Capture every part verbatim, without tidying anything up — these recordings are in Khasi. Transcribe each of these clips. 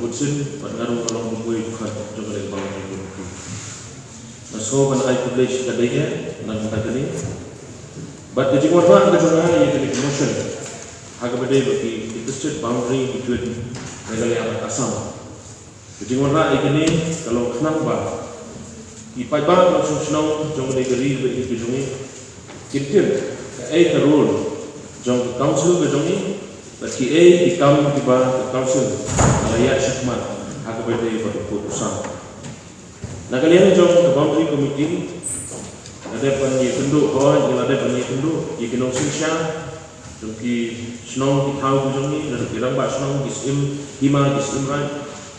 Bun sien, bad nga ruh nga long u bor jong kane ka boundary committee. Nga sngew ban ai privilege ka dei ïa nga na kane. Bad ka jingwanrah ka jong nga ïa kane ka motion ha kaba dei bad ki contested boundary between Meghalaya bad Assam. Ka jingwanrah ïa kane ka long khnang ba ki paidbah nongshong shnong jong kane ka ri bad ka jong ngi kin tip kaei ka role jong ka council ka jong ngi, bad kiei ki kam kiba ka council ka la ïaid shakhmat ha kaba dei bad u pud u sam. Na ka liang jong ka boundary committee, la dep ban ïakynduh, hooid, la dep ban ïakynduh ïa ki nongsynshar jong ki shnong ki thaw ki jong ngi, jong ki rangbah shnong, ki syiem hima, ki syiem raid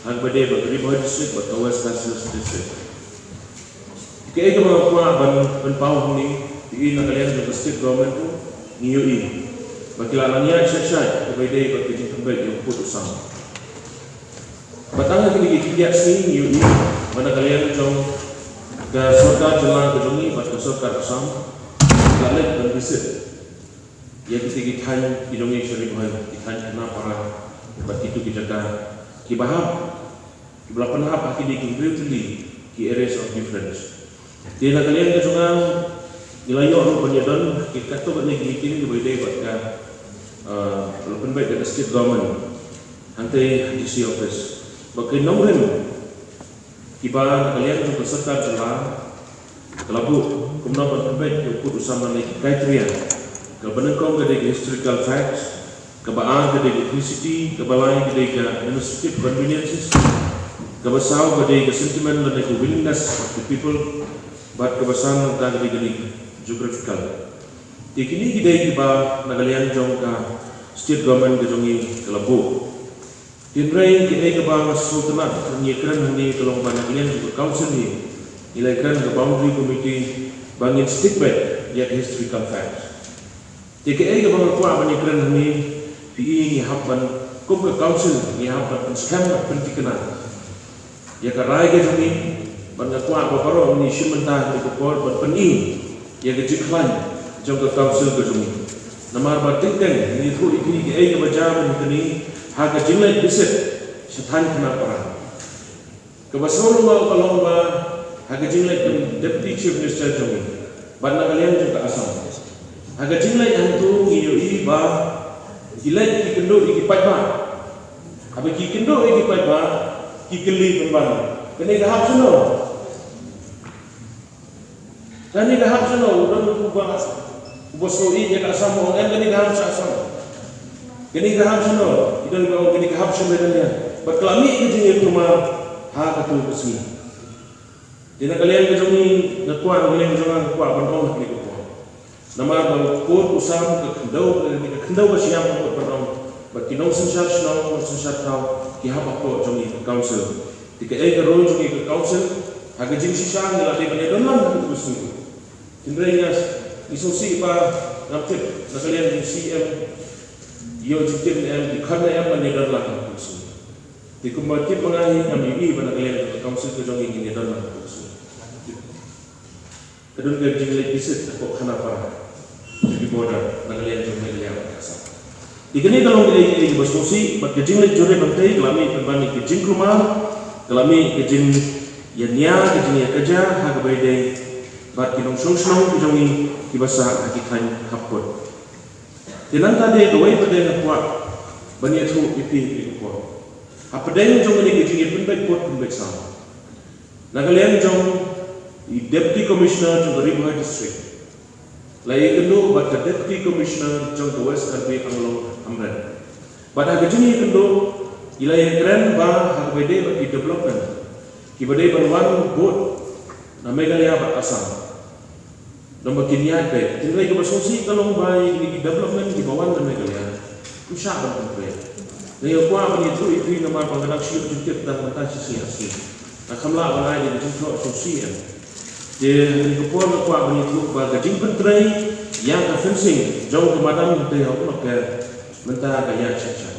ha kaba dei bad ka Ri Bhoi District bad ka West Khasi Hills District. Kaei kaba nga kwah ban pynpaw hangne, phi i na ka liang jong ka state government ruh ngi ïohi ba ki la nang ïaid shai shai ha kaba dei bad ka jingpynbeit ïa u pud u sam. Bad tang ha kine ki khyndiat sngi ngi ïohi ba na ka liang jong ka sorkar jylla ka jong ngi bad ka sorkar Assam ki la leit ban visit ïa kito ki thaiñ ki jong ngi sha Ri Bhoi, ki thaiñ Khanapara bad kito ki jaka kiba hap, kiba la pynhap ha kine ki hynriew tylli ki areas of difference. Te na ka liang ka jong nga, ngi la ïoh ruh ban ïadon ha ki katto katne ki meeting kiba ïadei bad ka, ah, la pynbeit da ka state government hangtei ha D C office. Bad ki nongrim kiba na ka liang jong ka sorkar jylla ka la buh kumno ban pynbeit ïa u pud u sam lane ki criteria, kaba nyngkong ka dei ka historical facts, kaba ar ka dei ka ethnicity, kaba lai ka dei ka administrative conveniences, kaba saw ka dei ka sentiment lane ka willingness of the people, bad kaba san nangta ka dei ka dei geographical. Te kine ki dei kiba na ka liang jong ka state government ka jong ngi ka la buh. Hynrei kaei kaba nga sngewtynnat ban ïakren hangne ka long ba na ka liang jong ka council hi ngi la ïakren ha ka boundary committee ba ngin stick beit ïa ka historical facts. Te kaei kaba nga kwah ban ïakren hangne, phi i, ngi hap ban, kum ka council ngi hap ban pynskhem bad pynthikna ïa ka rai ka jong ngi, bad nga kwah ba baroh ngin shim bynta ha kane ka por ban pyni ïa ka jingkhlaiñ jong ka council ka jong ngi. Namar ba teng teng ngi ïathuh ïa phi kaei kaba jia mynne ha ka jingleit visit sha thaiñ Khanapara. Kaba sngewlyngngoh ka long ba ha ka jingleit u Deputy Chief Minister jong ngi bad na ka liang jong ka Assam, ha ka jingleit hangto ngi ïohi ba ki leit ki kynduh ïa ki paidbah. Haba ki kynduh ïa ki paidbah, ki kylli pynban, kane ka hap shano? Kane ka hap shano? U don uba, uba sngewthuh ïa ka Assam, u ong, em, kane ka hap sha Assam. Kane ka hap shano? U don uba ong kane ka hap sha Meghalaya. Bad ka la mih ka jingïakhun ha katu ka sngi. Te na ka liang ka jong ngi nga kwah, na ka liang ka jong nga nga kwah ban ong ha kane ka por. Namar ba u pud u sam ka khyndew, ka khyndew ka shyiap, nga kwah ban ong. Bad ki nongsynshar shnong, nongsynshar thaw, ki hap hapoh jong ngi ka council. Te kaei ka role jong ngi ka council, ha ka jingshisha ngi la dei ban ïadon lang ha katu ka sngi. Hynrei nga, ngi sngewsih ba ngam tip na ka liang jong C M ïoh jingtip ne em, ki khot ne em ban ïadon lang ha katu ka sngi. Te kumba tip ma nga hi, ngam ïohi ba na ka liang jong ka council ka jong ngi ngin ïadon lang ha katu ka sngi. Ka don ka jingleit visit hapoh Khanapara, jong ki border na ka liang jong Meghalaya bad Assam. Te kane ka long kaei kaei kaba sngewsih, bad ka jingleit jurip hangtei ka la mih pynban ïa ka jingkulmar, ka la mih ka jingïania, ka jingïakajia ha kaba ïadei bad ki nongshong shnong ki jong ngi kiba sah ha ki thaiñ hapoh. Te nangta de kawei pat de nga kwah ban ïathuh ïa phi, ïa phi ka por. Hapdeng jong kane ka jingïapynbeit pud pynbeit sam, na ka liang jong i Deputy Commissioner jong ka Ri Bhoi District la ïakynduh bad ka Deputy Commissioner jong ka West Karbi Anglong Hamren. Bad ha ka jingïakynduh i la ïakren ba ha kaba ïadei bad ki development kiba dei ban wan bud na Meghalaya bad Assam. Namar ba kin ïaid beit. Hynrei kaba sngewsih ka long ba ïa kine ki development kiba wan na Meghalaya, ym shah ban pyntrei. Nga kwah ban ïathuh ïa phi namar ba nga dang shu ïoh jingtip tang mynta shi sngi ar sngi. Nga khlem lah ban ai ïa ka jingthoh sngewsih em. Te ha kane ka por nga kwah ban ïathuh ba ka jingpyntrei ïa ka fencing jong ka madan mynta ha u Mawkyrwat mynta ka ïaid shah shah.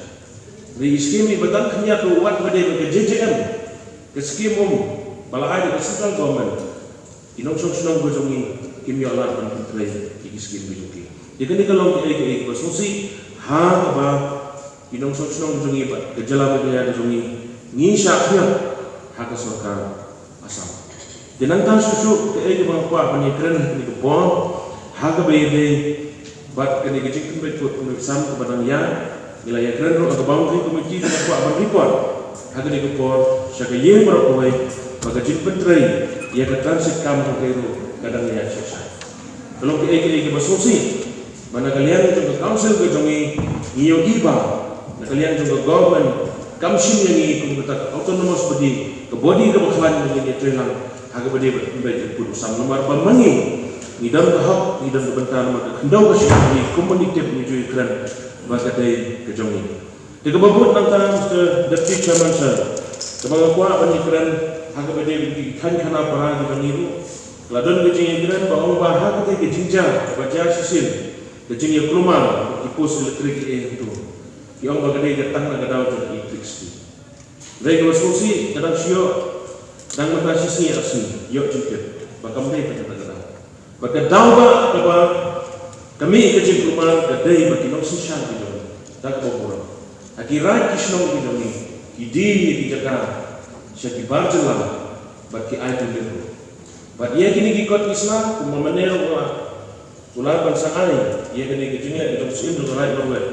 Hynrei i skim iba dang khyndiat ruh wat ba dei ka J J M, ka skim um ba la ai da ka central government. Ki nongshong shnong ka jong ngi kim ïoh lad ban pyntrei ïa ki skim ka jong ki. Te kane ka long kaei kaei kaba sngewsih ha kaba ki nongshong shnong ka jong ngi bad ka jylla Meghalaya ka jong ngi ngi shah khia ha ka sorkar Assam. Te nangta shuh shuh kaei kaba nga kwah ban ïakren ha kane ka por, ha kaba ïadei bad kane ka jingpynbeit pud pynbeit sam kaba dang ïa, ngi la ïakren ruh ha ka boundary committee, te nga kwah ban report ha kane ka por sha ka ïing baroh kawei ba ka jingpyntrei ïa ka transit kam jong ka ruh ka dang ïa shisha. Ka long kaei kaei kaba sngewsih ba na ka liang jong ka council ka jong ngi, ngi ïohi ba na ka liang jong ka government kam shim ïa ngi kum kata ka autonomous body, ka body kaba khlaiñ ba ngin ïatreilang ha kaba dei bad pynbeit ïa ka pud u sam. Namar ba ma ngi, ngi don ka hok, ngi don ka bynta namar ka khyndew ka shyiap, ngi kum ma ngi tip ngi ju ïakren ba ka dei ka jong ngi. Te kaba bud nangta, Mister Deputy Chairman Sir, kaba nga kwah ban ïakren ha kaba dei bad ki thaiñ khana para ki jong ngi ruh, ka la don ka jingïakren ba ong ba ha katei ka jingjia kaba jia shisien, ka jingïakulmar ki post electric ki ei hangto, ki ong ba ka dei ka tang na ka daw jong ka electricity. Hynrei kaba sngewsih, ka dang shu ïoh, dang mynta shi sngi ar sngi ïoh jingtip ba kam dei kata ka daw. Bad ka daw ba kaba ka mih ka jingkulmar ka dei ba ki nongsynshar ki jong ngi, da kaba burom, ha ki raid ki shnong ki jong ngi, ki die ïa ki jaka sha ki bar jylla bad ki ai tylli ruh. Bad ïa kine ki kot ki sla, kumba mynne ruh u la, u la ban sa ai ïa kane ka jingleh ka jong u Syiem jong ka Raid Nongwei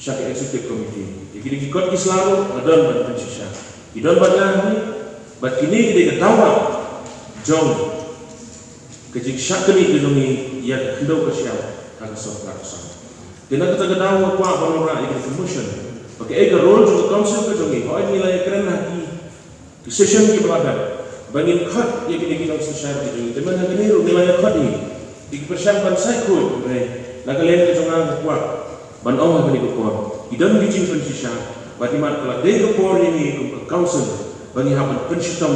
sha ka executive committee. Ïa kine ki kot ki sla ruh nga don ban pynshisha. Ki don bad nga hangne, bad kine ki dei ka dawa jong ka jingshakri ka jong ngi ïa ka khyndew ka shyiap ha ka sorkar Assam. Te na kata ka daw nga kwah ban wanrah ïa ka motion ba kaei ka role jong ka council ka jong ngi, hooid ngi la ïakren ha ki ki session kiba la dep ba ngin khot ïa kine ki nongsynshar ki jong ngi. Te mynta kane ruh ngi la ïa khot ïa ki, ki pyrshang ban sait khuid, hynrei na ka liang ka jong nga nga kwah ban ong ha kane ka por, ki don ki jingpynshisha, bad imat ka la dei ka por ïa ngi kum ka council ba ngi hap ban pynshitom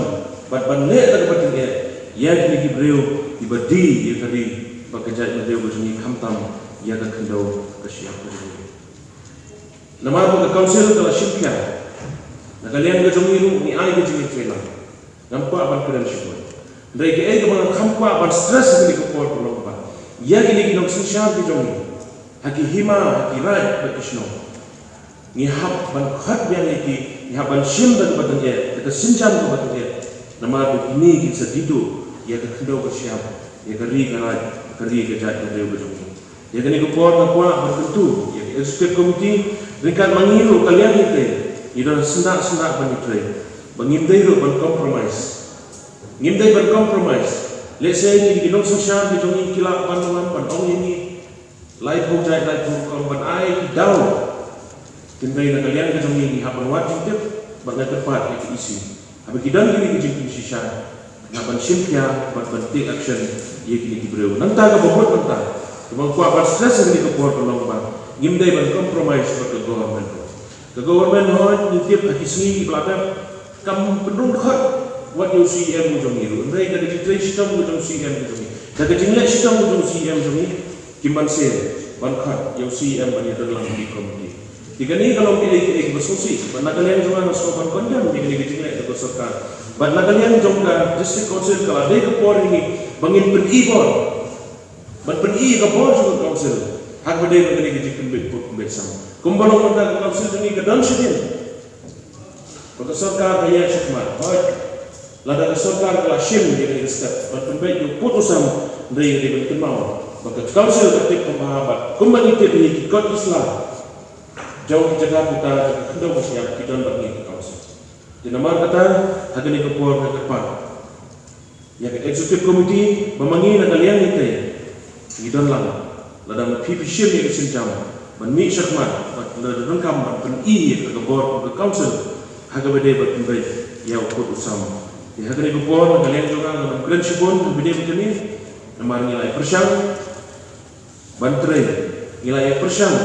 bad ban leh da kaba tyngeh ïa kine ki briew kiba die ïa ka ri bad ka jaitbynriew ka jong ngi, khamtam ïa ka khyndew ka shyiap ka jong ngi. Namar ba ka council ka la shim khia, na ka liang ka jong ngi ruh ngi ai ka jingïatreilang. Ngam kwah ban kren shibun, hynrei kaei kaba nga kham kwah ban stress ha kane ka por ka long ba ïa kine ki nongsynshar ki jong ngi ha ki hima, ha ki raid bad ki shnong, ngi hap ban khot biang ïa ki, ngi hap ban shim da kaba tyngeh, da ka sienjam kaba tyngeh. Namar ba kine kin sa die duh ïa ka khyndew ka shyiap, ïa ka ri ka raid, ka ri ka jaitbynriew ka jong ngi. Ïa kane ka por nga kwah ban kyntu ïa ka executive committee, ryngkat ma ngi ruh ka liang ïa ka, ngi don sngewsih sngewsih ban ïatrei, ba ngim dei ruh ban compromise. Ngim dei ban compromise. Lehse kine ki nongsynshar ki jong ngi ki lah ban wan ban ong ïa ngi laiphew jait laiphew rukom ban ai ki daw. Hynrei na ka liang ka jong ngi ngi hap ban wad jingtip bad ngi kyrpad ïa ka E C. Haba ki don kine ki jingpynshisha, ngi hap ban shim khia bad ban take action ïa kine ki briew. Nangta kaba bud nangta, kaba nga kwah ban stress ha kane ka por ka long ba ngim dei ban compromise bad ka government. Ka government, hooid ngi tip ha ki sngi kiba la dep kam pynrung khot wat ïa u C E M ka jong ngi ruh, hynrei da ka jingtrei shitom ka jong u C E M ka jong ngi, da ka jingleh shitom ka jong u C E M jong ngi, kim banse ban khot ïa u C E M ban ïadon lang ha ki committee. Te kane ka long kaei kaei kaba sngewsih, bad na ka liang jong nga nga sngewbha ban condemn ïa kane ka jingleh jong ka sorkar. Bad na ka liang jong ka District Council ka la dei ka por ïa ngi ba ngin pyni bor, ban pyni ka bor jong ka council ha kaba dei bad kane ka jingpynbeit pud pynbeit sam. Kumba long mynta ka council jong ngi ka don shadien. Ba ka sorkar ka ïaid shakhmat, hooid, lada ka sorkar ka la shim ïa kane ka step ban pynbeit ïa u pud u sam, hynrei ngi dei ban kynmaw ba ka council ka tip kham bha bad kumba ngi tip ïa ki kot ki sla jong ki jaka puta jong ka khyndew ka shyiap ki don bad ngi ka council. Te namar kata ha kane ka por nga kyrpad ïa ka executive committee ba ma ngi na ka liang ïa ka ngi don lang, lada ma phi phi shim ïa ka sienjam ban mih shakhmat bad lada donkam ban pyni ïa ka bor ka council ha kaba dei ban pynbeit ïa u pud u sam. Te ha kane ka por na ka liang jong nga ngam kren shibun ha kaba dei ban kane, namar ngi la ïa pyrshang ban trei, ngi la ïa pyrshang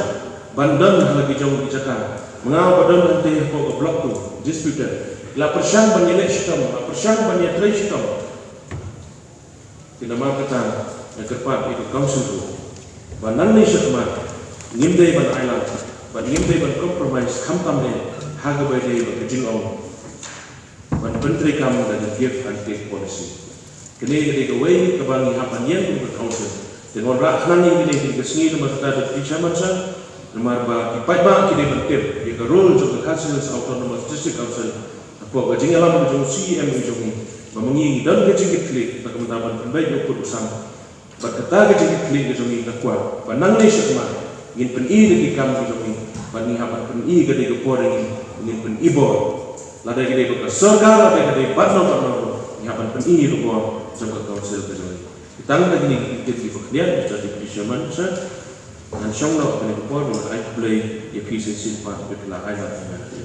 ban don ha la ki jong ki jaka. Ma nga ba don hangtei hapoh ka block two disputed, la pyrshang ban ïaleh shitom, la pyrshang ban ïatrei shitom. Te namar kata nga kyrpad ïa ka council ruh ba nangne shakhmat ngim dei ban ailad bad ngim dei ban compromise khamtam eh ha kaba dei bad ka jingong ban pyntreikam da ka give and take policy. Kane ka dei kawei kaba ngi hap ban ïeng kum ka council. Te ngan rah khnang ïa kane ha kane ka sngi namar kata da ka phi chairman sir, Namar ba ki paidbah ki dei ban tip ïa ka role jong ka Khasi Hills Autonomous District Council hapoh ka jingïalam ka jong u C E M jong ngi, ba ma ngi ngi don ka jingkitkhlieh na ka bynta ban pynbeit ïa u pud u sam. Bad kata ka jingkitkhlieh ka jong ngi ka kwah ba nangne shakhmat ngin pyni da ki kam ka jong ngi, bad ngi hap ban pyni ka dei ka por ïa ngi, ngin pyni bor. Lada ka dei ba ka sorkar, lada ka dei bad no bad no, ngi hap ban pyni ïa ka bor jong ka council ka jong ngi. Tang da kine ki ktien kiba khyndiat, Mister Deputy Chairman, sir. Ngan shong noh ha kane ka por, bad ai khublei ïa phi shisien pat ba phi la ai lad ïa nga.